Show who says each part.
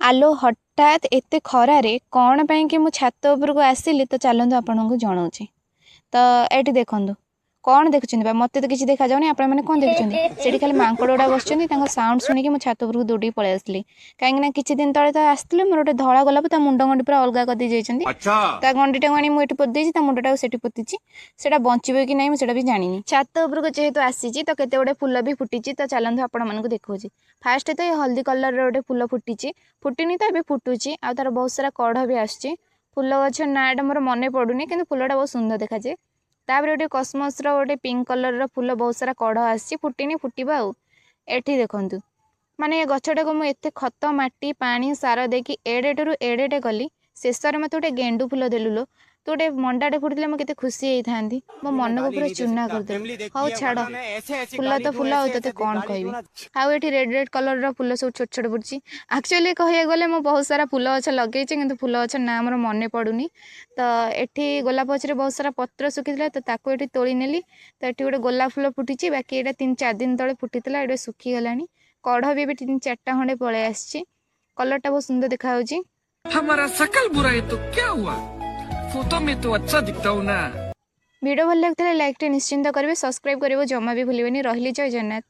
Speaker 1: ଆଲୋ, ହଠାତ୍ ଏତେ ଖରାରେ କ'ଣ ପାଇଁକି ମୁଁ ଛାତ ଉପରକୁ ଆସିଲି? ତ ଚାଲନ୍ତୁ, ଆପଣଙ୍କୁ ଜଣାଉଛି। ତ ଏଇଠି ଦେଖନ୍ତୁ, କ'ଣ ଦେଖୁଛନ୍ତି ବା? ମୋତେ ତ କିଛି ଦେଖାଯାଉନି। ଆପଣମାନେ କ'ଣ ଦେଖୁଛନ୍ତି? ସେଠି ଖାଲି ମାଙ୍କଡ଼ ଗୁଡ଼ା ବସିଛନ୍ତି। ତାଙ୍କ ସାଉଣ୍ଡ ଶୁଣିକି ମୁଁ ଛାତ ଉପରକୁ ଦୌଡ଼ିକି ପଳେଇ ଆସିଲି, କାହିଁକିନା କିଛି ଦିନ ତଳେ ତ ଆସିଥିଲେ। ମୋର ଗୋଟେ ଧଳା ଗୋଲାପ, ତା ମୁଣ୍ଡ ଗଣ୍ଡି ପୁରା ଅଲଗା କରିଦେଇ ଯାଇଛନ୍ତି। ତା ଗଣ୍ଡିଟାକୁ ଆଣି ମୁଁ ଏଠି ପୋତି ଦେଇଛି, ତା ମୁଣ୍ଡଟାକୁ ସେଠି ପୋତିଛି। ସେଇଟା ବଞ୍ଚିବ କି ନାହିଁ, ମୁଁ ସେଇଟା ବି ଜାଣିନି। ଛାତ ଉପରକୁ ଯେହେତୁ ଆସିଛି, ତ କେତେ ଗୁଡ଼େ ଫୁଲ ବି ଫୁଟିଛି। ତ ଚାଲନ୍ତୁ, ଆପଣମାନଙ୍କୁ ଦେଖାଉଛି। ଫାଷ୍ଟ ତ ଏ ହଳଦୀ କଲର୍ର ଗୋଟେ ଫୁଲ ଫୁଟିଛି, ଫୁଟିନି ତ, ଏବେ ଫୁଟୁଛି। ଆଉ ତାର ବହୁତ ସାରା କଢ଼ ବି ଆସୁଛି। ଫୁଲ ଗଛ ନାଁଟା ମୋର ମନେ ପଡ଼ୁନି, କିନ୍ତୁ ଫୁଲଟା ବହୁତ ସୁନ୍ଦର ଦେଖାଯାଏ। ତାପରେ ଗୋଟେ କସ୍ମସର ଗୋଟେ ପିଙ୍କ କଲର୍ର ଫୁଲ, ବହୁତ ସାରା କଢ଼ ଆସିଛି, ଫୁଟିନି, ଫୁଟିବ। ଆଉ ଏଠି ଦେଖନ୍ତୁ, ମାନେ ଏ ଗଛଟାକୁ ମୁଁ ଏତେ ଖତ, ମାଟି, ପାଣି, ସାର ଦେଇକି ଏଡ଼େଟରୁ ଏଡ଼େଟେ କଲି, ଶେଷରେ ମୋତେ ଗୋଟେ ଗେଣ୍ଡୁ ଫୁଲ ଦେଲୁ ଲୋ। ତୁ ଗୋଟେ ମଣ୍ଡାଟେ ଫୁଟିଥିଲେ ମୁଁ କେତେ ଖୁସି ହେଇଥାନ୍ତି। ମୋ ମନକୁ ପୁରା ଚୁନା କରିଦେଲୁ। ହଉ ଛାଡ଼, ଫୁଲ ତ ଫୁଲ, ଆଉ ତୋତେ କ'ଣ କହିବି। ଆଉ ଏଠି ରେଡ୍ ରେଡ୍ କଲର୍ର ଫୁଲ ସବୁ ଛୋଟ ଛୋଟ ଫୁଟିଛି। ଆକ୍ଚୁଆଲି କହିବାକୁ ଗଲେ ମୁଁ ବହୁତ ସାରା ଫୁଲ ଗଛ ଲଗେଇଛି, କିନ୍ତୁ ଫୁଲ ଗଛ ନାଁ ମୋର ମନେ ପଡ଼ୁନି। ତ ଏଠି ଗୋଲାପ ଗଛରେ ବହୁତ ସାରା ପତ୍ର ଶୁଖିଥିଲା, ତ ତାକୁ ଏଠି ତୋଳି ନେଲି। ତ ଏଠି ଗୋଟେ ଗୋଲାପ ଫୁଲ ଫୁଟିଛି। ବାକି ଏଇଟା 3-4 ଦିନ ତଳେ ଫୁଟିଥିଲା, ଏଇଟା ଶୁଖିଗଲାଣି। କଢ଼ ବି ଏବେ 3-4ଟା ଖଣ୍ଡେ ପଳେଇ ଆସିଛି। କଲର୍ଟା ବହୁତ ସୁନ୍ଦର ଦେଖାଯାଉଛି।
Speaker 2: हमारा शकल बुरा है तो क्या हुआ, फोटो में तो अच्छा दिखता हूँ ना।
Speaker 1: ଭିଡ଼ିଓ ଭଲ ଲାଗୁଥିଲେ ଲାଇକ୍ଟେ ନିଶ୍ଚିନ୍ତ କରିବେ, ସବସ୍କ୍ରାଇବ୍ କରିବ ଜମା ବି ଭୁଲିବେନି। ରହିଲି, ଜୟ ଜଗନ୍ନାଥ।